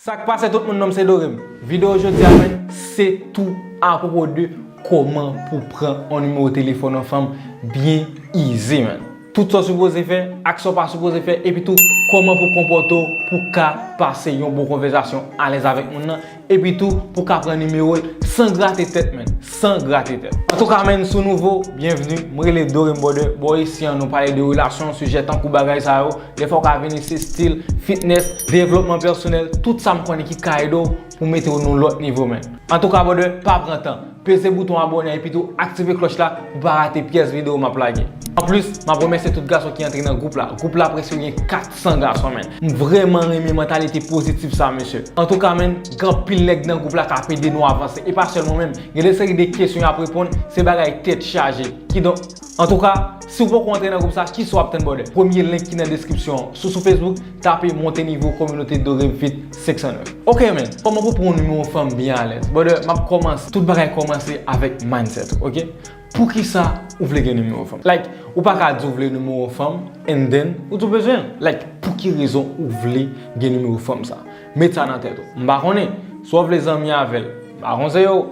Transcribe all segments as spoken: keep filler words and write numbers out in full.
Sa k pase tout moun, non m se Dorem. Videyo jodi a, man, se tou apwopo de kòman pou pran yon nimewo telefòn yon fanm byen easy, man. Tout sa w sipoze fè, ak sa w pa sipoze fè, epi tou kòman pou konpòte w pou ka pase yon bon konvèsasyon alèz avèk moun nan, epi tou pou ka pran nimewo l san grate tèt, man, san grate tèt. Antouka, man, si w nouvo, byenvni, mwen rele Dorem Brother. Bò isi an, nou pale de relasyon, sijè tankou bagay sa yo. Defwa w ka vin isi, stil, fitness, devlopman pèsonèl, tout sa m konnen ki ka ede w pou mete w nan yon lòt nivo, man. Antouka, brother, pa pran tan. Peze bouton abòne epi tou aktive klòch la pou pa rate pyès videyo m ap lage. Anplis, m ap remèsye tout gason ki antre nan gwoup la. Gwoup la prèske gen kat san gason, man. M vrèman renmen mantalite pozitif sa, mesye. Antouka, man, gen anpil nèg nan gwoup la k ap ede nou avanse. E pa sèl mwen menm. Gen de seri de kesyon y ap reponn, se bagay tèt chaje. Kidonk, antouka, si w poko antre nan gwoup sa, kisa w ap tann, brother? Premye link ki nan deskripsyon an. Si w sou Facebook, tape Monte Nivo Kominote Dorem Fit senk san nèf. Ok, man, kòman pou pran yon nimewo fanm byen alèz? Brother, m ap kòmanse, tout bagay kòmanse avèk mindset, ok? Poukisa ou vle gen nimewo fanm? Like, ou pa ka di w vle nimewo fanm, and then, ou di w bezwen l. Like, pou ki rezon ou vle gen nimewo fanm sa? Met sa nan tèt ou. M pa konnen, swa w vle zanmi avè l, m pa konseye w,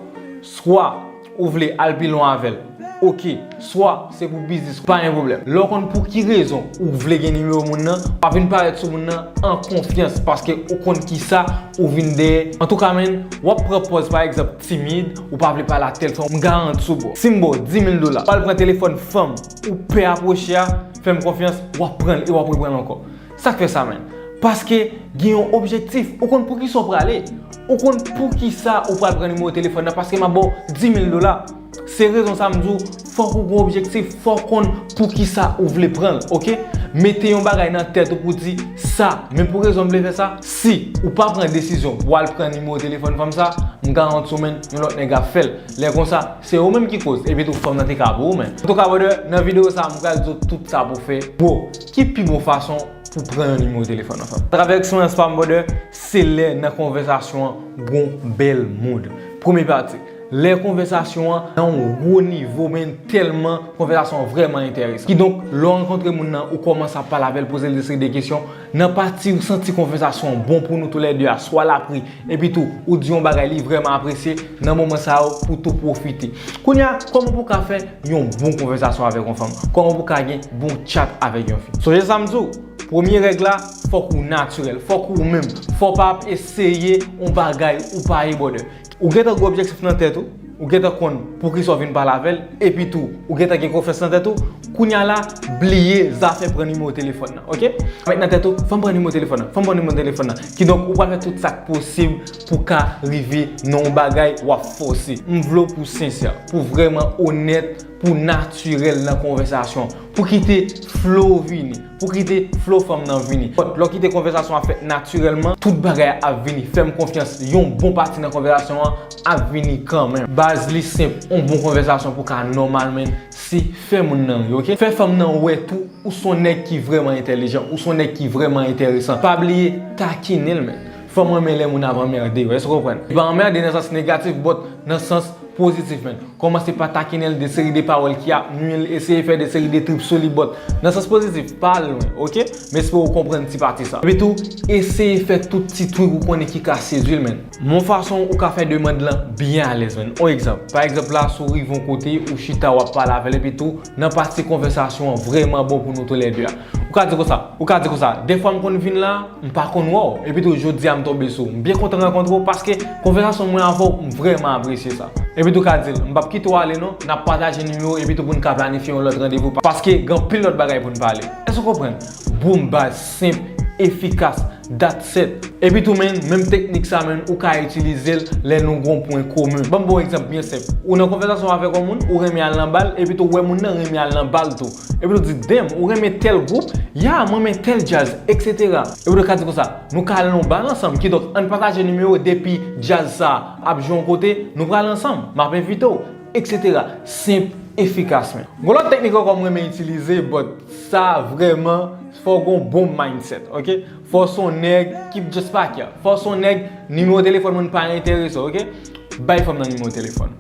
swa ou vle al pi lwen avè l. Ok, swa se pou biznis, pa gen pwoblèm. Lè w konn pou ki rezon ou vle gen nimewo moun nan, w ap vin parèt sou moun nan an konfyans, paske ou konn kisa ou vin dèyè. Antouka, man, w ap pran pòz, pa egzanp, timid, ou pa vle pale ak tèl fanm, m garanti w, bro. Si m ba w dis mil dola, w al pran telefòn fanm ou pè apwoche a, fè m konfyans, w ap pran l e w ap reprann l ankò. Sa k fè sa, man? Paske gen yon objektif. Ou konn poukisa w prale. Ou konn poukisa ou pral pran nimewo telefòn nan. Paske m ap ba w dis mil dola. Se rezon sa m di w, fòk ou gen objektif, fòk ou konn poukisa ou vle pran l, ok? Mete yon bagay nan tèt ou pou di sa, men pou rezon m vle fè sa, si ou pa pran desizyon pou al pran nimewo telefòn fanm sa, m garanti w, man, yon lòt nèg ap fè l. Lè konsa, se ou menm ki koz, epi tou fanm nan te ka pou ou, man. Antouka, brother, nan videyo sa, m pral di w tout sa pou fè. Bro, ki pi bon fason pou pran yon nimewo telefòn yon fanm? Atravè eksperyans pa m, brother, se lè nan konvèsasyon an, gon bèl mood. Premye pati, lè konvèsasyon an nan yon gwo nivo, men tèlman konvèsasyon an vrèman enteresan. Kidonk, lè w rankontre moun nan, ou kòmanse ap pale avè l, poze l de seri de kesyon. Nan pati ou santi konvèsasyon an bon pou nou toulède a, swa l ap ri, epi tou, ou di yon bagay li vrèman apresye, nan moman sa yo, pou tou pwofite. Kounye a, kòman pou w ka fè yon bon konvèsasyon avèk yon fanm? Kòman pou w ka gen bon chat avèk yon fi? Sonje sa m di w, premye règ la, fòk ou natirèl, fòk ou menm, fòk w pa ap eseye yon bagay ou pa ye, brother. Ou gentan gen objektif nan tèt ou, ou gentan konn poukisa w vin pale avè l, epi tou, ou gentan gen konfyans nan tèt ou, kounye a la, bliye zafè pran nimewo telefòn nan, ok? Met nan tèt ou, fò m pran nimewo telefòn nan, fò m pran nimewo telefòn nan. Kidonk, ou pral fè tout sa k posib pou ka rive nan yon bagay w ap fòse. M vle w pou sensè, pou vrèman onèt, pou natirèl nan konvèsasyon, pou kite flow vini, pou kite flow fanm nan vini. But, lè w kite konvèsasyon ap fèt natirèlman, tout bagay ap vini. Fè m konfyans, yon bon pati nan konvèsasyon an ap vini kanmenm. Baz, li senp, yon bon konvèsasyon pou ka nòmal, man, se fè moun nan ri, ok? Fè fanm nan wè tou, ou se yon nèg ki vrèman entèlijan, ou se yon nèg ki vrèman enteresan. Pa bliye takinen l, man. Fanm renmen lè moun ap anmède yo, èske w konprann? Pa anmède nan sans negatif, but nan sans pozitif, man. Kòmanse pa takinen l de seri de pawòl ki ap nwi l, eseye fè de seri de trip sou li, but nan sans pozitif, pa al lwen, ok? M espere w konprann ti pati sa. Epi tou, eseye fè tout ti trik ou konnen ki ka sedui l, man. Yon fason ou ka fè demann lan byen alèz, man. On egzanp, pa egzanp la, si w rive yon kote, ou chita, w ap pale avè l, epi tou, nan pati konvèsasyon an vrèman bon pou nou toulède a. Ou ka di konsa, ou ka di konsa, dèfwa m konn vin la, m pa konn wè w, epi tou jodi a m tonbe sou ou. M byen kontan rankontre w paske konvèsasyon mwen avè w, m vrèman apresye sa. Epi tou ka di l, m p ap kite w ale non, n ap pataje nimewo epi tou pou n ka planifye yon lòt randevou pa-, paske gen anpil lòt bagay pou n pale. Èske w konprann? Boom, baz, senp, efikas, that's it. Epi tou, man, menm teknik sa, man, ou ka itilize l lè nou gon pwen komen. Ban m ba w egzanp byen senp. Ou nan konvèsasyon avèk yon moun, ou renmen al nan bal, epi tou w wè moun nan renmen al nan bal tou. Epi tou di, damn, ou renmen tèl gwoup? Ya, mwen renmen tèl djaz, et cetera. Epi tou ka di konsa, nou ka al nan yon bal ansanm, kidonk ann pataje nimewo depi djaz sa ap jwe yon kote, nou pral ansanm, m ap envite w, et cetera. Senp, efikas, man. Gon lòt teknik ankò mwen renmen itilize, but sa vrèman, fò w gon bon mindset, ok? Fò w se yon nèg ki just pa care. Fò w se yon nèg, nimewo telefòn moun pa enterese w, ok? Bay fanm nan nimewo telefòn.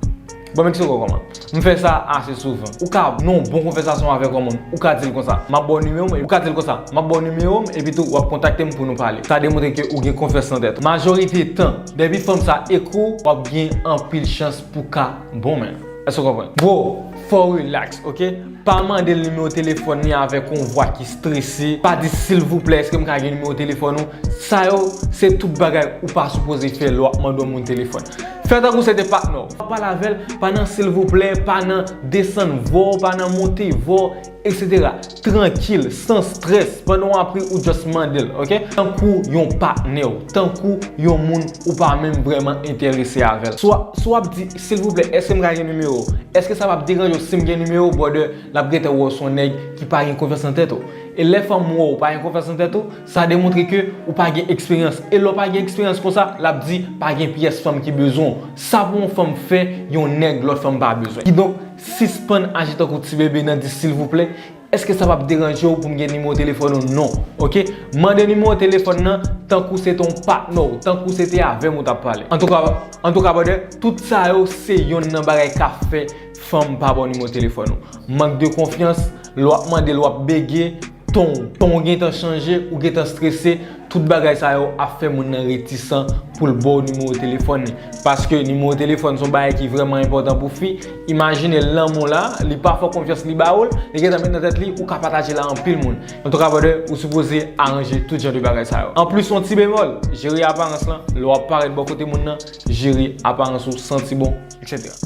Bon, m eksplike w kòman. M fè sa ase souvan. Ou ka nan yon bon konvèsasyon avèk yon moun, ou ka di l konsa, "M ap ba w nimewo m," ou ka di l konsa, "M ap ba w nimewo m," epi tou w ap kontakte m pou nou pale. Sa demontre ke ou gen konfyans nan tèt ou. Majorite tan, depi fanm sa ekri w, w ap gen anpil chans pou ka bon, men. Èske w konprann? Bro, fò w relax, oke? Pa mande l nimewo telefòn li avèk yon vwa ki strese. Pa di, "Silvouplè, èske m ka gen nimewo telefòn ou?" Sa yo, se tout bagay ou pa sipoze fè lè w ap mande yon moun telefòn. Fè tankou se te patnè w. Pa pale avè l, pa nan silvouplè, pa nan desann vwa w, pa nan monte vwa w, etsetera. Trankil, san strès, pandan w ap ri, ou just mande l, oke? Tankou yon patnè w, tankou yon moun ou pa menm vrèman enterese avè l. Si w ap, si w ap di, "Silvouplè, èske m ka gen nimewo w?" Èske sa p ap deranje w si m gen nimewo w, brother? L ap gentan wè w se yon nèg ki pa gen konfyans nan tèt ou. E lè fanm wè w pa gen konfyans nan tèt ou, sa demontre ke ou pa gen eksperyans. E lè w pa gen eksperyans konsa, l ap di, "Pa gen pyès fanm ki bezwen w." Sa pou yon fanm fè yon nèg lòt fanm pa bezwen? Kidonk, sispann aji tankou ti bebe nan di, "Silvouplè, èske sa p ap deranje w pou m gen nimewo telefòn ou?" Non, oke? Mande nimewo telefòn nan tankou se te yon patnè w, tankou se te avè m ou t ap pale. Antouka, antouka, brother, tout sa yo se yonn nan bagay k ap fè fanm pa ba w nimewo telefòn ou. Mank de konfyans, lè w ap mande l, w ap bege, ton, ton w gentan chanje, ou gentan strese, tout bagay sa yo ap fè moun nan retisan pou l ba w nimewo telefòn li. Paske nimewo telefòn se yon bagay ki vrèman enpòtan pou fi. Imajine lanmou la, li pa fè w konfyans, li ba w l, li gentan met nan tèt li, ou ka pataje l a anpil moun. Antouka, brother, ou sipoze aranje tout jan de bagay sa yo. Anplis, yon ti bemòl, jere aparans lan, lè w ap parèt bò kote moun nan, jere aparans ou, santi bon, etsetera.